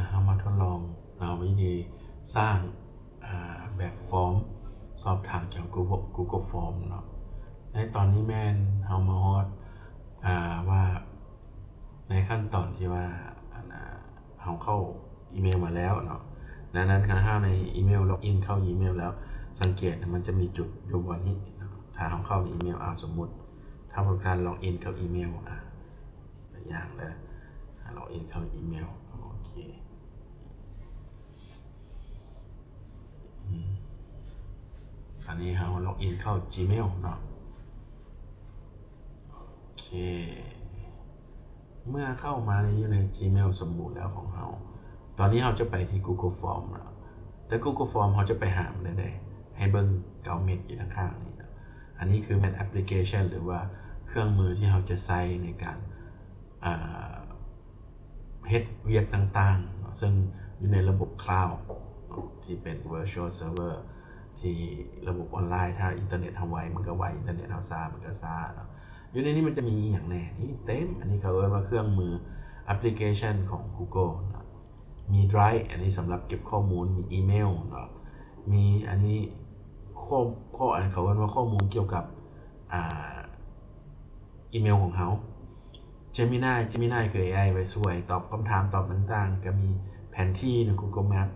ເຮົາມາທົດລອງເນາະ ວິທີສ້າງ ອາ ແບບຟອມສອບຖາມຈາກ Google Google Form ເນາະ. ໃນຕອນນີ້ແມ່ນເຮົາມາຮອດ ອາ ວ່າໃນຂັ້ນຕອນທີ່ວ່າ ອັນ ອາ ເຮົາເຂົ້າອີເມວມາແລ້ວເນາະ. ດັ່ງນັ້ນ ຄັນເຮົາໃນອີເມວ ລັອກອິນເຂົ້າອີເມວແລ້ວ ສັງເກດມັນຈະມີຈຸດຢູ່ບ່ອນນີ້ເນາະ. ຖ້າເຮົາເຂົ້າອີເມວ ອາ ສົມມຸດ ຖ້າພວກທ່ານລັອກອິນເຂົ້າອີເມວ ອາ ຕົວຢ່າງເດີ ອາ ລັອກອິນເຂົ້າອີເມວ ໂອເຄ ອືມ ອັນນີ້ເຮົາລັອກອິນເຂົ້າ Gmail ເນາະ. ໂອເຄ ເມື່ອເຂົ້າມາໃນ ຢູ່ໃນ Gmail ສົມບູນແລ້ວຂອງເຮົາ, ຕອນນີ້ເຮົາຈະໄປທີ່ Google Form ເນາະ. ແຕ່ Google Form ເຮົາຈະໄປຫາມັນໄດ້ໃດ? ໃຫ້ເບິ່ງເກົ້າເມັດຢູ່ທາງຂ້າງນີ້ເນາະ. ອັນນີ້ຄືແມ່ນແອັບພລິເຄຊັນ ຫຼືວ່າເຄື່ອງມືທີ່ເຮົາຈະໃຊ້ໃນການ ເຮັດວຽກຕ່າງໆເນາະ ເຊິ່ງຢູ່ໃນລະບົບ Cloud ເນາະ ທີ່ເປັນ Virtual Server ທີ່ລະບົບອອນລາຍ. ຖ້າອິນເຕີເນັດເຮົາໄວ ມັນກໍໄວ, ອິນເຕີເນັດເຮົາຊ້າ ມັນກໍຊ້າເນາະ. ຢູ່ໃນນີ້ມັນຈະມີອີ່ຫຍັງແດ່? ນີ້ເຕັມ. ອັນນີ້ເຂົາເອີ້ນວ່າເຄື່ອງມື ແອັບພລິເຄຊັນຂອງ Google ເນາະ. ມີ Drive ອັນນີ້ສຳລັບເກັບຂໍ້ມູນ, ມີອີເມວເນາະ, ມີອັນນີ້ຂໍ້ ຂໍ້ ອັນເຂົາເອີ້ນວ່າຂໍ້ມູນກ່ຽວກັບ ອ່າ ອີເມວຂອງເຮົາ. Gemini Gemini ຄື ເອໄອ ໄວ້ຊ່ວຍຕອບຄຳຖາມ ຕອບຕ່າງໆ. ກໍມີແຜນທີ່ໃນ Google Map,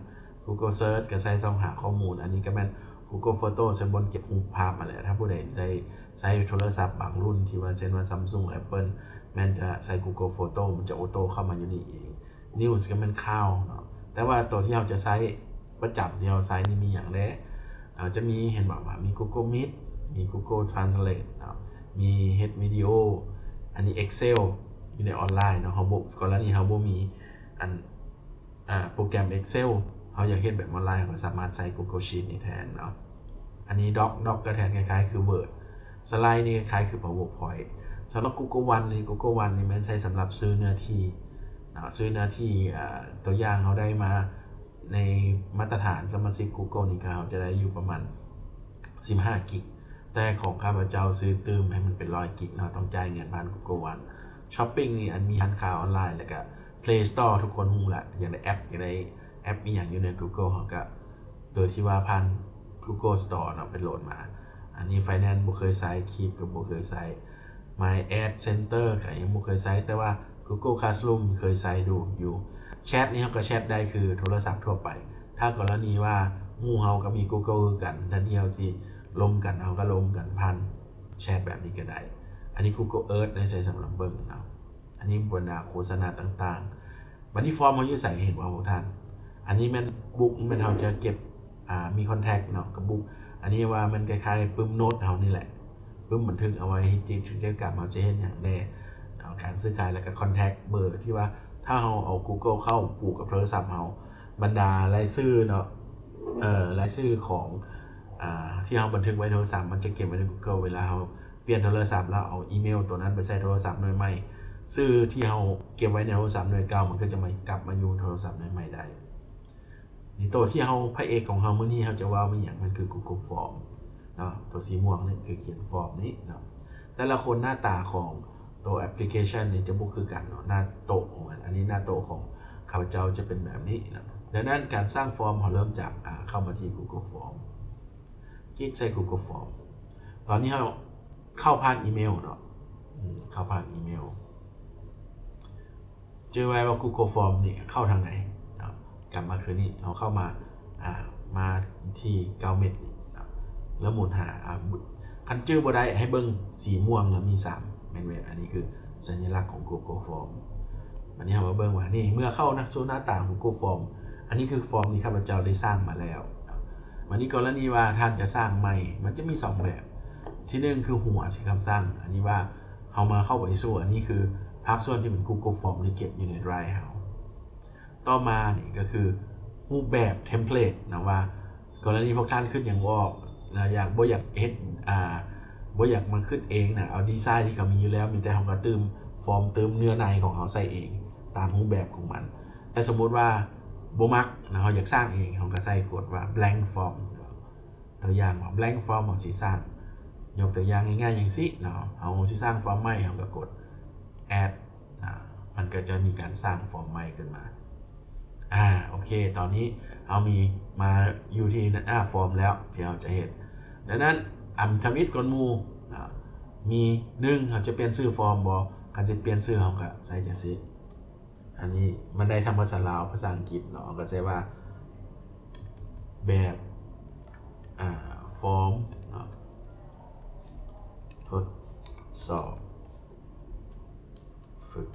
Google Search ກໍໃຊ້ສ່ອງຫາຂໍ້ມູນ. ອັນນີ້ກໍແມ່ນ Google Photo ໃຊ້ບ່ອນເກັບຮູບພາບຫັ້ນແຫຼະ. ຖ້າຜູ້ໃດໄດ້ໃຊ້ໂທລະສັບບາງລຸ້ນ ທີ່ວ່າ ເຊັ່ນວ່າ Samsung Apple ແມ່ນຈະໃຊ້ Google Photo ມັນຈະໂອໂຕ້ເຂົ້າມາຢູ່ນີ້ເອງ. News ກໍແມ່ນຂ່າວເນາະ. ແຕ່ວ່າໂຕທີ່ເຮົາຈະໃຊ້ປະຈຳ ທີ່ເຮົາໃຊ້ນີ້ມີຫຍັງແດ່? ເຮົາຈະມີ ເຫັນບໍ່ວ່າມີ Google Meet, ມີ Google Translate ເນາະ, ມີເຮັດວິດີໂອ, ອັນນີ້ Excel ຢູ່ໃນອອນລາຍເນາະ. ເຮົາບໍ່ ກໍລະນີເຮົາບໍ່ມີອັນ ອ່າ ໂປຣແກຣມ Excel ເຮົາຢາກເຮັດແບບອອນລາຍ ເຮົາກໍສາມາດໃຊ້ Google Sheet ນີ້ແທນເນາະ. ອັນນີ້ Doc Doc ກໍແທນ ຄ້າຍໆຄື Word, Slide ນີ້ຄ້າຍໆຄື PowerPoint. ສຳລັບ Google One ນີ້ Google One ນີ້ແມ່ນໃຊ້ສຳລັບຊື້ເນື້ອທີ່ເນາະ, ຊື້ເນື້ອທີ່. ອາ ຕົວຢ່າງເຮົາໄດ້ມາ ໃນມາດຕະຖານສະມາຊິກ Google ນີ້ ກໍເຮົາຈະໄດ້ຢູ່ປະມານສິບຫ້າກິກ, ແຕ່ຂອງຂ້າພະເຈົ້າຊື້ຕື່ມໃຫ້ມັນເປັນຮ້ອຍກິກເນາະ, ຕ້ອງຈ່າຍເງິນຜ່ານ Google One. Shopping ນີ້ ອັນມີຮ້ານຄ້າອອນລາຍ ແລ້ວກະ Play Store ທຸກຄົນຮູ້ລະ, ຢາກໄດ້ແອັບ ຢາກໄດ້ແອັບອີ່ຫຍັງຢູ່ໃນ Google ເຮົາກະ ໂດຍທີ່ວ່າຜ່ານ Google Store ເນາະ ໄປໂຫຼດມາ. ອັນນີ້ Finance ບໍ່ເຄີຍໃຊ້, Keep ກໍບໍ່ເຄີຍໃຊ້, My Ad Center ກໍຍັງບໍ່ເຄີຍໃຊ້, ແຕ່ວ່າ Google Classroom ເຄີຍໃຊ້ດູຢູ່. Chat ນີ້ເຮົາກໍແຊັດໄດ້ຄືໂທລະສັບທົ່ວໄປ. ຖ້າກໍລະນີວ່າໝູ່ເຮົາກໍມີ Google ຄືກັນ, ແທນທີ່ເຮົາຊິລົມກັນ ເຮົາກໍລົມກັນຜ່ານແຊັດແບບນີ້ກໍໄດ້. ອັນນີ້ Google Earth ໃນໃຊ້ສຳລັບເບິ່ງເນາະ. ອັນນີ້ບັນດາໂຄສະນາຕ່າງໆ. ບັດນີ້ຟອມເຮົາຢູ່ໃສ ເຫັນບໍ່ພວກທ່ານ? ອັນນີ້ແມ່ນບຸກ ແມ່ນເຮົາຈະເກັບ ອ່າ ມີ contact ເນາະ ກັບບຸກ. ອັນນີ້ວ່າແມ່ນຄ້າຍໆປຶ້ມໂນ້ດເຮົານີ້ແຫຼະ, ປຶ້ມບັນທຶກເອົາໄວ້ເຮັດກິດຈະກຳ ເຮົາຈະເຮັດຫຍັງແດ່ເນາະ, ການຊື້ຂາຍ ແລ້ວກໍ contact ເບີທີ່ວ່າ ຖ້າເຮົາເອົາ Google ເຂົ້າຜູກກັບໂທລະສັບເຮົາ, ບັນດາລາຍຊື່ເນາະ ເອີ ລາຍຊື່ຂອງ ອ່າ ທີ່ເຮົາບັນທຶກໄວ້ໂທລະສັບ ມັນຈະເກັບໄວ້ໃນ Google. ເວລາເຮົາປ່ຽນໂທລະສັບແລ້ວ ເອົາອີເມວໂຕນັ້ນໄປໃສ່ໂທລະສັບໜ່ວຍໃໝ່, ຊື່ທີ່ເຮົາເກັບໄວ້ໃນໂທລະສັບໜ່ວຍເກົ່າ ມັນກໍຈະມາກັບມາຢູ່ໂທລະສັບໜ່ວຍໃໝ່ໄດ້. ນີ້ໂຕທີ່ເຮົາ ພະເອກຂອງເຮົາມື້ນີ້ ເຮົາຈະເວົ້າມີຫຍັງ? ມັນຄື Google Form ເນາະ, ໂຕສີມ່ວງນີ້ຄືຂຽນ Form ນີ້ເນາະ. ແຕ່ລະຄົນໜ້າຕາຂອງໂຕແອັບພລິເຄຊັນນີ້ຈະບໍ່ຄືກັນເນາະ, ໜ້າໂຕະຂອງມັນ. ອັນນີ້ໜ້າໂຕະຂອງຂ້າພະເຈົ້າຈະເປັນແບບນີ້ເນາະ. ດັ່ງນັ້ນ ການສ້າງຟອມ ເຮົາເລີ່ມຈາກ ອາ ເຂົ້າມາທີ່ Google Form, ຄລິກໃສ່ Google Form. ຕອນນີ້ເຮົາເຂົ້າຜ່ານອີເມວເນາະ, ອືມ ເຂົ້າຜ່ານອີເມວ. ຈື່ໄວ້ວ່າ Google Form ນີ້ເຂົ້າທາງໃດເນາະ. ກັບມາຄືນີ້ ເຮົາເຂົ້າມາ ອ່າ ມາທີ່ເກົ້າເມັດນີ້ເນາະ ແລ້ວໝູນຫາ ອ່າ ຄັນຈື່ບໍ່ໄດ້ໃຫ້ເບິ່ງສີມ່ວງ ແລ້ວມີສາມແມ່ນເວັດ. ອັນນີ້ຄືສັນຍະລັກຂອງ Google Form. ບັດນີ້ເຮົາມາເບິ່ງວ່າ ນີ້ ເມື່ອເຂົ້ານະ ສູ່ໜ້າຕາ Google Form, ອັນນີ້ຄືຟອມທີ່ຂ້າພະເຈົ້າໄດ້ສ້າງມາແລ້ວເນາະ. ບັດນີ້ກໍລະນີວ່າທ່ານຈະສ້າງໃໝ່ ມັນຈະມີສອງແບບ. ທີໜຶ່ງຄືຫົວທີ່ຄຳສັ່ງ, ອັນນີ້ວ່າ ເຮົາມາເຂົ້າໄປສູ່ ອັນນີ້ຄືພາກສ່ວນທີ່ເປັນ Google Form ທີ່ເກັບຢູ່ໃນ Drive ເຮົາ. ຕໍ່ມານີ້ກໍຄືຮູບແບບ template ນະ ວ່າກໍລະນີພວກທ່ານຄິດຫຍັງບໍ່ອອກນະ ຢາກ ບໍ່ຢາກເຮັດ ອ່າ ບໍ່ຢາກມາຄິດເອງນະ ເອົາດີໄຊທີ່ເຂົາມີຢູ່ແລ້ວ ມີແຕ່ເຮົາກໍຕື່ມຟອມ ຕື່ມເນື້ອໃນຂອງເຮົາໃສ່ເອງຕາມຮູບແບບຂອງມັນ. ແຕ່ສົມມຸດວ່າບໍ່ມັກນະ ເຮົາຢາກສ້າງເອງ ເຮົາກໍໃສ່ກົດວ່າ blank form. ຕົວຢ່າງວ່າ blank form ເຮົາຊິສ້າງ, ຍົກຕົວຢ່າງງ່າຍໆຈັ່ງຊີ້ເນາະ, ເຮົາຊິສ້າງຟອມໃໝ່ ເຮົາກໍກົດ add ນະ, ມັນກໍຈະມີການສ້າງຟອມໃໝ່ຂຶ້ນມາ. ອາ ໂອເຄ ຕອນນີ້ເຮົາມີມາຢູ່ທີ່ໜ້າຟອມແລ້ວ ທີ່ເຮົາຈະເຮັດ. ດັ່ງນັ້ນ ອັນທຳອິດກ່ອນໝູ່ ອາ ມີ ໜຶ່ງ ເຮົາຈະປ່ຽນຊື່ຟອມບໍ່? ຄັນຈະປ່ຽນຊື່ ເຮົາກໍໃສ່ຈັ່ງຊີ້. ອັນນີ້ມັນໄດ້ທັງພາສາລາວ ພາສາອັງກິດເນາະ ເຮົາກໍໃສ່ວ່າ ແບບ ອາ ຟອມເນາະ ທົດສອບຝຶກ.